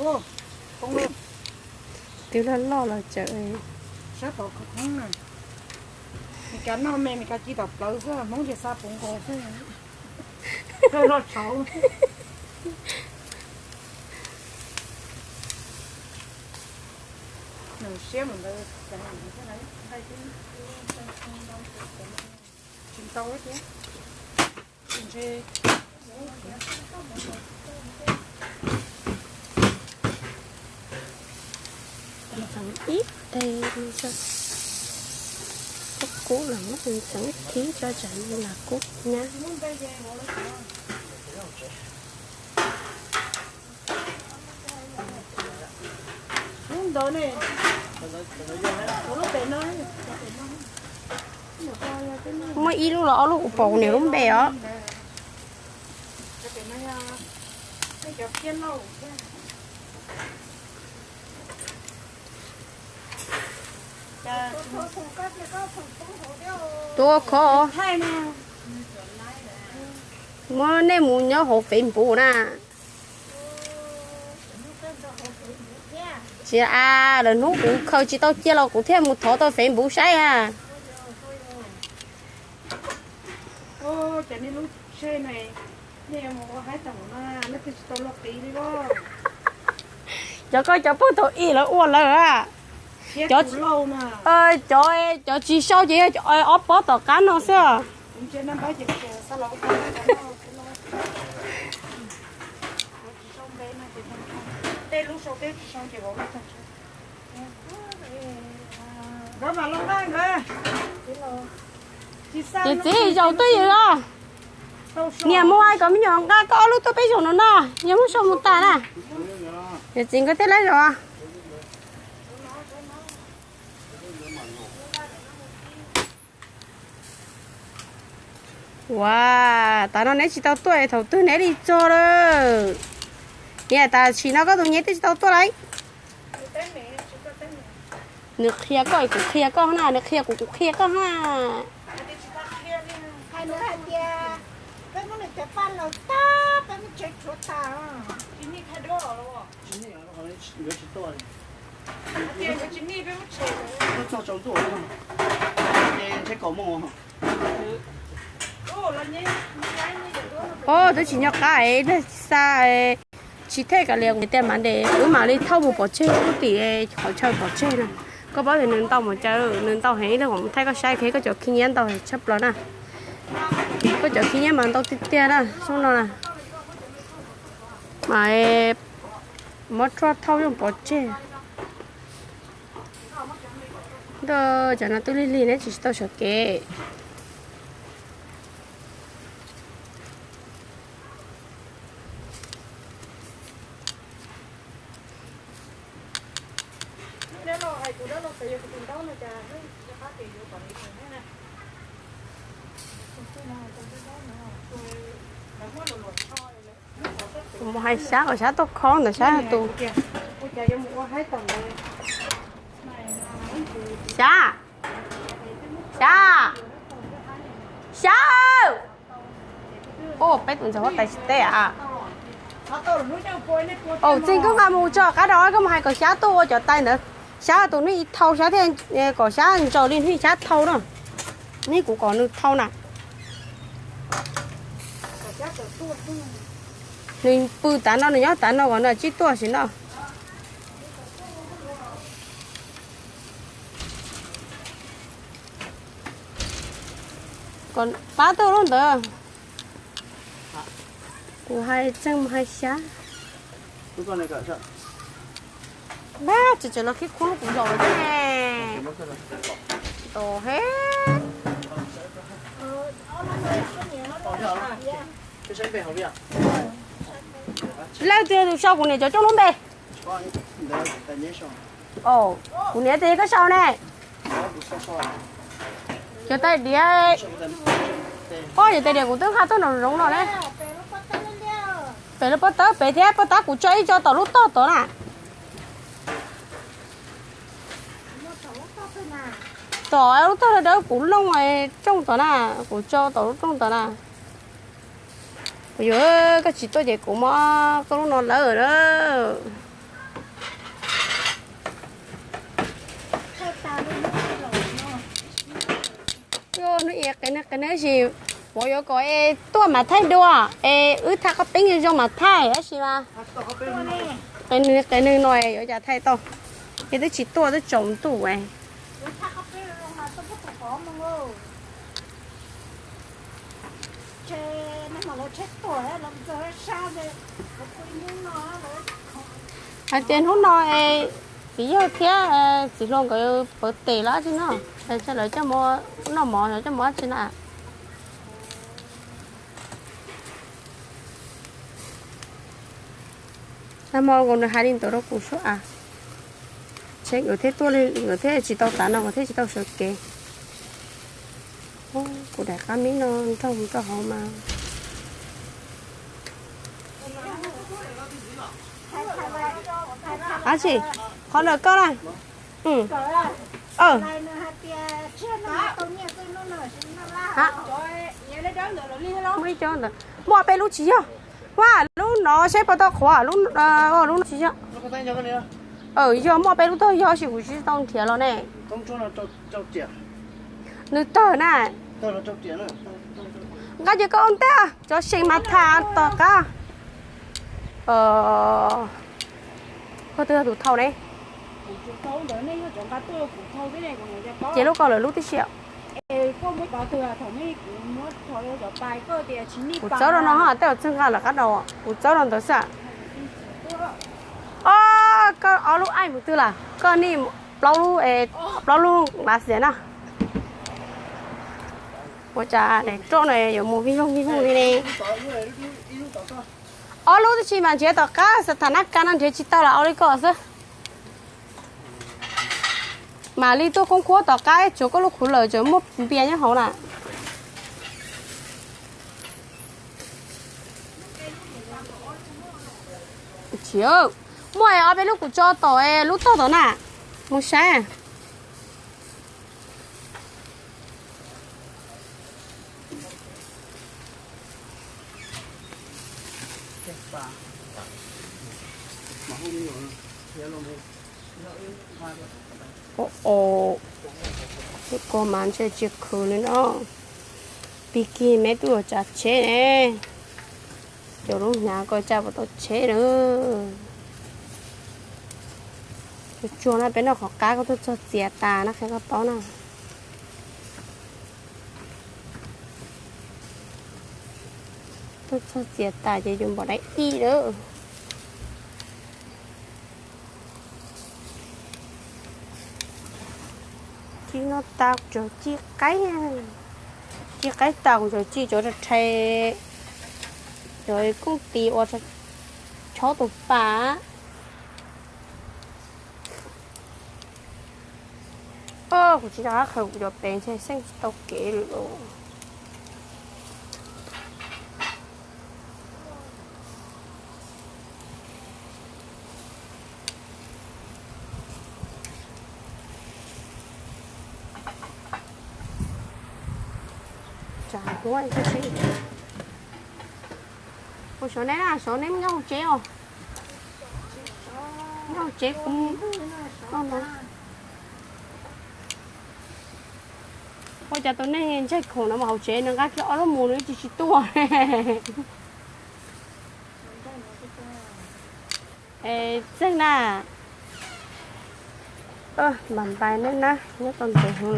Twb loj loj los tseem sab tom khov khoob na. Mes kas noj me, mes kas ci tom plawv xwb, Hmoob ces xa puv nkaus xwb. Loj tshauv. Nws siab mus ntawd. Tsis ntau thiab. Ntxeev ib teg, kub kub los muab ntxeev thib tso tsam nws lam kub nyab. Muaj ib lub los ob lub kuv pom kuv niam lub npe os. Tua khov. Muab nej mus nyob hauv Facebook na. Tsis a, lwm hnub kuv khaws tsis tau cia los kuv thiaj mus thov tau Facebook saib a. Cov koj cov pog thaum ub lawv ua lawm a. Cov, cov, cov tsis sau ces yog ob pob tom qab no xwb. Ces txiv zaum twj ywm os. Niam mus hais kom me nyuam nqa koj ob lub tuaj peb zaum no no, yog muab sau mus tas na. Ces txiv nkawd thiaj lab zaum. Ua, tas no neb tsis tau tuaj, thaum twg neb li txog lawm? Niam, tam sim no koj tus nyab twb tsis tau tuaj lauj. Nws qhia koj es kuv qhia koj na, nws qhia kuv kuv qhia koj na. Hais tias peb muab nws cov paj laug tag, peb muab tsev tshuav tas. Os, twb tsis nco qab es xa, tsis thej kav liam kuv tias mas ntes wb mam li thauj mus pov tseg lub tim qhov chaw pov tseg na. Koj paub tias nws ntau mas cas, nws ntau heev, ib pliag kuv mus thaij koj saib, koj cov khib nyiab ntau tshaj plaws na. Koj cov khib nyiab mas ntau tiag tiag na, xyoo no na. Mas muab rhuaj thauj zoo pov tseg. Ntuj, cov no twb lig lig neb tsis tau sawv kev. Kuv mus hais xyab kom xyab tuaj khob ntawm xyab tus. Xyab, xyab, xyab. Ua peb tus ntxhais huab tais tsis teb a. Txiv, koj nqa mus tso qab rau koj mus hais kom xyab tuaj ua cov tais ntawd. Xyab tus nej ib thau xyab thiaj kom xyab ntsaws li nej xyab thau na. Nej kuv kom nws thau na. Nws pw tav no, nws nyob tav no kom nws tsib tuaj sim no. Kom pab tuaj lub ntawd. Kuv hais tseem mus hais xyab. Npab, tseem tseem los khib khub lub kuv zaum lawm ne. Tsis tau he. Leej twg tus sau kuv niam cov rooj lub npe? Kuv niam tias koj sau ne. Cov tais diav, o, cov tais diav kuv twb nqa tuaj nraum zoov no ne. Pem lub pob tawb pem thiab pob tab kuv tso ib co tom lub tog tod na. Tom lub tog dawb dawb kuv looj rooj tod na, kuv tso tom lub rooj tod na. Kuv yuav, koj tsis tuaj ces kuv muab koj lub no lawm na. Qe neeg qe neeg tab sis, ua yuav kom es tuaj mas thaij dua, es wb thaij qhov peeb zoo mas thaij tab sis mas qe neeg qe neeg no yuav cas thaij tau, ces twb tsis tuaj twb tsaus ntuj. Hais tias hnub no es txiv yawg thiab txiv hluas nkawd pov tes lawm tsis no, es lawv coj mus noj mov, coj mus dab tsi na. Nag hmo nkaus nws hais li ntawd rau kuv sub as, ces nkawd thiaj tuaj li, nkawd thiaj tsis tau tav no nkawd thiaj tsis tau sawv kev. Kuv daim qab mib no nrog mus rau hauv mas. Ab tsi, qhov ntawm koj na. Muaj ib co ntawd, muaj peb lub tsis yog. Ua lub no seb puas tau qhuav, lub no tsis yog. Yog muaj peb lub tog yog sis kuv tsis tau nrhiav los ne. Nws tawg na. Nqa ces koj ua ntej, cov seem mas tham tom qab. Koj twb yog tus thau ne. Ces lub ko lawm lub tib si. Kuv txawb rau no, tej zaum txawg nqa lawm qab no, kuv txawb rau ntawd xwb. Os, koj ob lub aim mus twg lawm? Koj nij plaub lub, plaub lub lav xiam na. Ua cas daim roj no yuav mus vij voog vij voog li ne? Ob lub tib si mas nrhiav tom qab, xav tham nab ka no nrhiav tsis tau los ua li ko xwb. Mam li tuaj khoob khuab tom qab, tsuav koj lub khuv lawm tseem muaj npias nyob hauv na. Tsis, muaj ob peb lub kuv tso tom lub tog tom na, mus saib. Lub ko mas ntshe tsis khwv li no. Pig kig me tub los tsav tsheb ne. Cov lub hnyav ko tsa puas tau tsheb na. Tsuag tsuag na, peb noj qhov qab koj tuaj txog txias tas na, qhia koj paub na. Tuaj txog txias tas ces yuav npaum dai ib lawm. Ci no tau tsaug ci qaib, ci qaib tau tsaug ci cov rhais, cov kooj tis ua chob tus pas. Kuv tsis nco qab qhia kuv cov pem ntshe xeej tsis tau kev li os. Tsa huab, ua saum neb na, saum neb nyob hauv tsev os. Nyob hauv tsev kuv, ua cas tus neeg ntsaig khoom no mas hauv tsev nws nqa kiag ob lub mus nws tsis tsis tuaj. Txeeg na, npam npais neb na, nyob tau ntev heev.